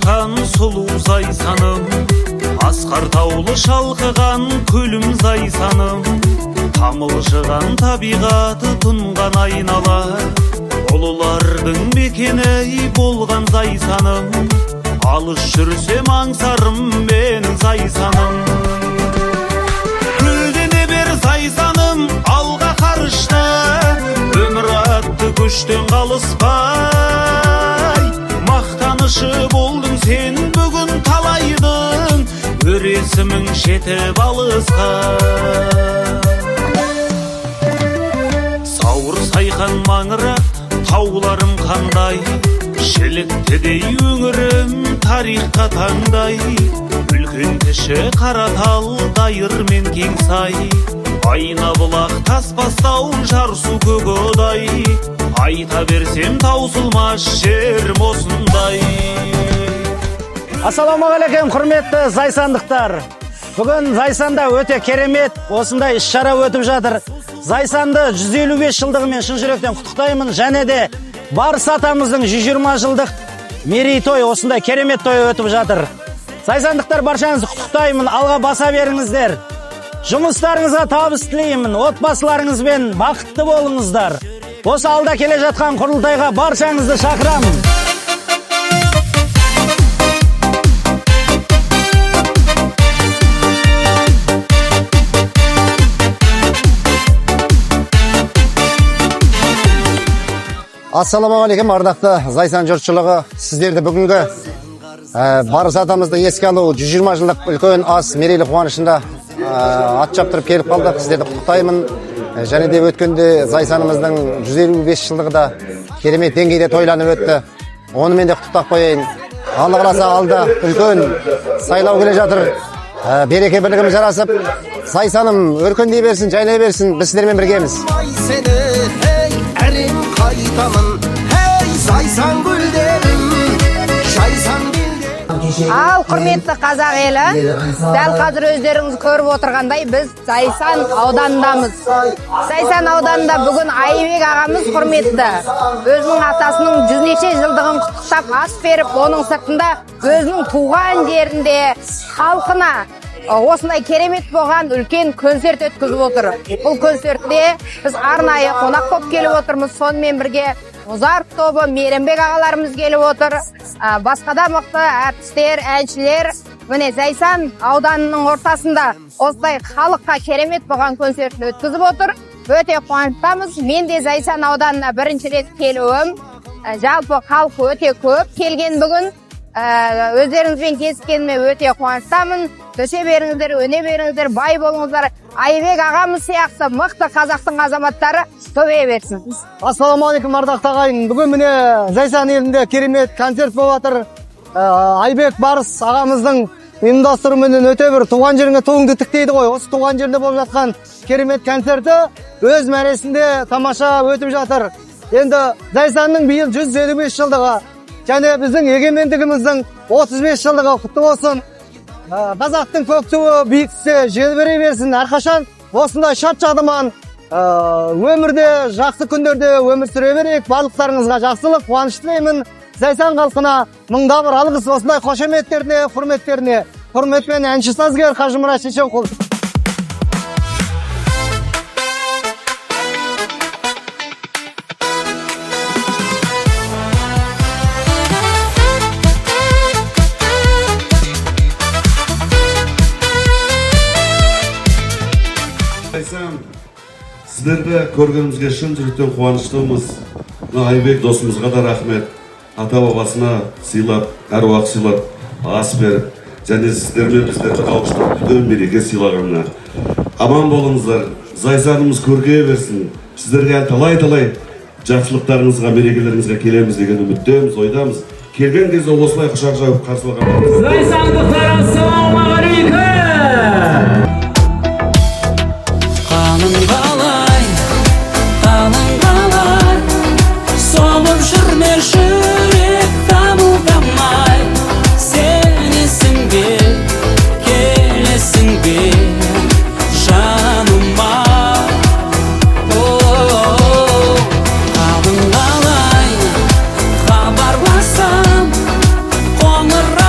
Шашқан сұлу зайсаным, асқар таулы шалқыған көлім зайсаным, тамылжыған табиғаты тұнған айнала, ұлылардың мекені болған зайсаным, алыс жүрсем аңсарым менің зайсаным. Гүлдене бер зайсаным, алға қарышта, өмір атты көштен қалыспай, мақтанышы болдың сен бүгін талайдың, өр есімің жетіп алысқа. Сауыр сайхан маңырақ, тауларым қандай, шіліктідей өңірім тарихқа таңдай, үлкен кіші Қаратал, Дайыр мен Кеңсай, айна бұлақ тас бастау, жарсу Көкодай, айта берсем таусылмас жерім осындай. Ассалаумағалейкум, құрметті зайсандықтар. Бүгін Зайсанда өте керемет осындай іс-шара өтіп жатыр. Зайсанды 155 жылдығымен шын жүректен құттықтаймын. Және де Барыс атамыздың 120 жылдық мерейтой осындай керемет той өтіп жатыр. Зайсандықтар, баршаңызды құттықтаймын. Алға баса беріңіздер. Жұмыстарыңызға табыс тілеймін. Отбасыларыңызбен бақытты болыңыздар. Осы алда келе жатқан құрылтайға баршаңызды шақырамын. Ассалаумағалейкум, ардақты Зайсан жұртшылығы. Сіздерді бүгінгі Барыс атамызды еске алу 120 жылдық үлкен ас мерейлі қуанышында ат шаптырып келіп қалдық. Сіздерді құттықтаймын. Және де өткенде Зайсанымыздың 155 жылдығы да керемет деңгейде тойланып өтті. Онымен де құттықтап қояйын. Алла қаласа алда үлкен сайлау келе жатыр. Береке бірлігіміз жарасып, Зайсаным өркендей берсін, жайнай берсін. Біз сіздермен біргеміз. Сені, ей, әрең қайтамын, ей, Зайсан гүлдерім, жайсан белдерім. Ал құрметті қазақ елі, дәл қазір өздеріңіз көріп отырғандай біз Зайсан ауданындамыз. Зайсан ауданында бүгін Айбек ағамыз құрметті өзінің атасының жүзнеше жылдығын құттықтап ас беріп, оның сыртында өзінің туған жерінде халқына осындай керемет болған үлкен концерт өткізіп отыр. Бұл концертте біз арнайы қонақ болып келіп отырмыз. Сонымен бірге Музарт тобы, Мейрамбек ағаларымыз келіп отыр. Басқа да мықты әртістер, әншілер. Міне Зайсан ауданының ортасында осылай халыққа керемет болған концертін өткізіп отыр. Өте қуаныштамыз. Мен де Зайсан ауданына бірінші рет келуім. Жалпы халық өте көп келген бүгін. Өздеріңізбен кездескеніме өте қуаныштамын. Төсе беріңіздер, өне беріңіздер, бай болыңыздар. Айбек ағамыз сияқты мықты қазақтың азаматтары көбейе берсін. Ассалаумағалейкум, ардақты ағайын. Бүгін міне Зайсан елінде керемет концерт болып жатыр. Айбек Барыс ағамыздың ұйымдастыруыменен өте бір туған жеріңе туыңды тік дейді ғой. Осы туған жерінде болып жатқан керемет концерті өз мәресінде тамаша өтіп жатыр. Енді Зайсанның биыл 155 жылдығы және біздің егемендігіміздің 35 жылдығы құтты болсын. Қазақтың көк туы биік түссе желбірей берсін. Әрқашан осындай шат шадыман, өмірде жақсы күндерде өмір сүре берейік. Барлықтарыңызға жақсылық, қуаныш тілеймін. Зайсан халқына мыңда бір алғыс осындай қошеметтеріне, құрметтеріне. Құрметпен әнші сазгер Қажымұрат Шешенқұл. Зайсан, сіздерді көргенімізге шын жүректен қуаныштымыз. Мына Айбек досымызға да рахмет. Ата бабасына сыйлап, әруақ сыйлап, ас беріп, және сіздермен біздерді қауыштырып үлкен мереке сыйлағанына. Аман болыңыздар, Зайсанымыз көркейе берсін. Сіздерге әлі талай-талай жақсылықтарыңызға, мерекелеріңізге келеміз деген үміттеміз, ойдамыз. Келген кезде осылай құшақ жауып қарсы алған. Зайсандықтар, ассалаумағалейкум! Қалың қалай, қалың қалай, соғып жүрме жүрек дамылдамай. Сенесің бе, келесің бе жаныма? О-о-о, қалың қалай, хабарласам, қоңырау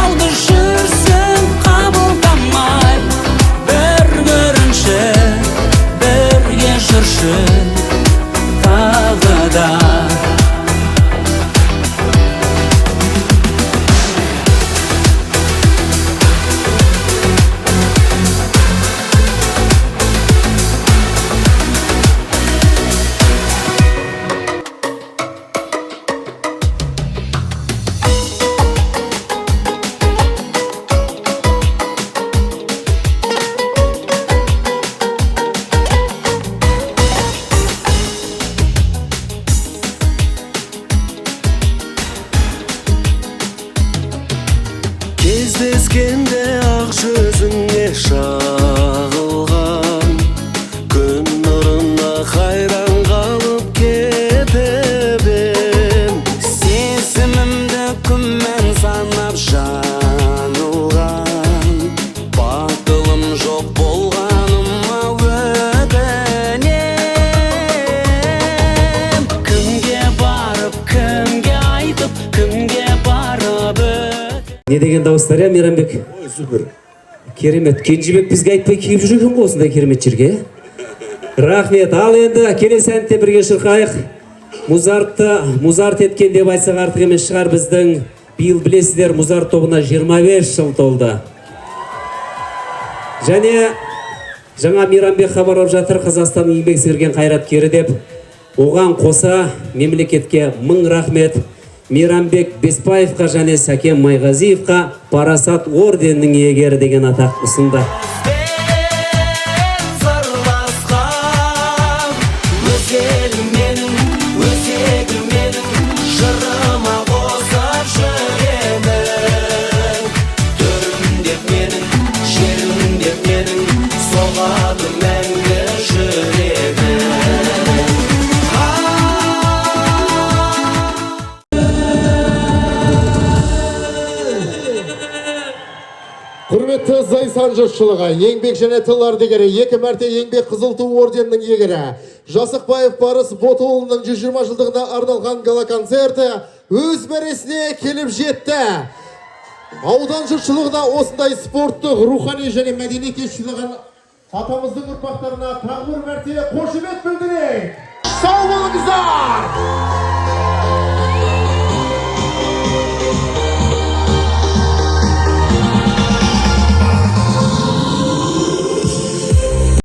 алыпсыздар, иә, Мейрамбек? Ой, супер. Керемет. Кенжебек бізге айтпай киіп жүр екен ғой осындай керемет жерге, иә? Рахмет. Ал енді келесі әнді бірге шырқайық. Музартты музарт еткен деп айтсақ, артық емес шығар. Біздің биыл, білесіздер, Музарт тобына 25 жыл толды. Және жаңа Мейрамбек хабарлап жатыр, Қазақстанның еңбек сіңірген қайраткері деп. Оған қоса мемлекетке мың рахмет, Мейрамбек Беспаевқа және Сәкен Майғазиевқа «Парасат» орденінің иегері деген атақ ұсынды. Сырласқан өз елім менің, өзегім менің, жырыма қосып жүремін. Төрімдеп менің, жерімдеп менің, соғады мәңгі жүрегім. Құрметті Зайсан жұртшылығы, еңбек және тыл ардагері, екі мәрте Еңбек Қызыл Ту орденінің иегері Жасықбаев Барыс Ботұлының 120 жылдығына арналған гала концерті өз мәресіне келіп жетті. Аудан жұртшылығына осындай спорттық, рухани және мәдени кеш сыйлаған атамыздың ұрпақтарына тағы бір мәрте қошемет білдірейік. Сау болыңыздар!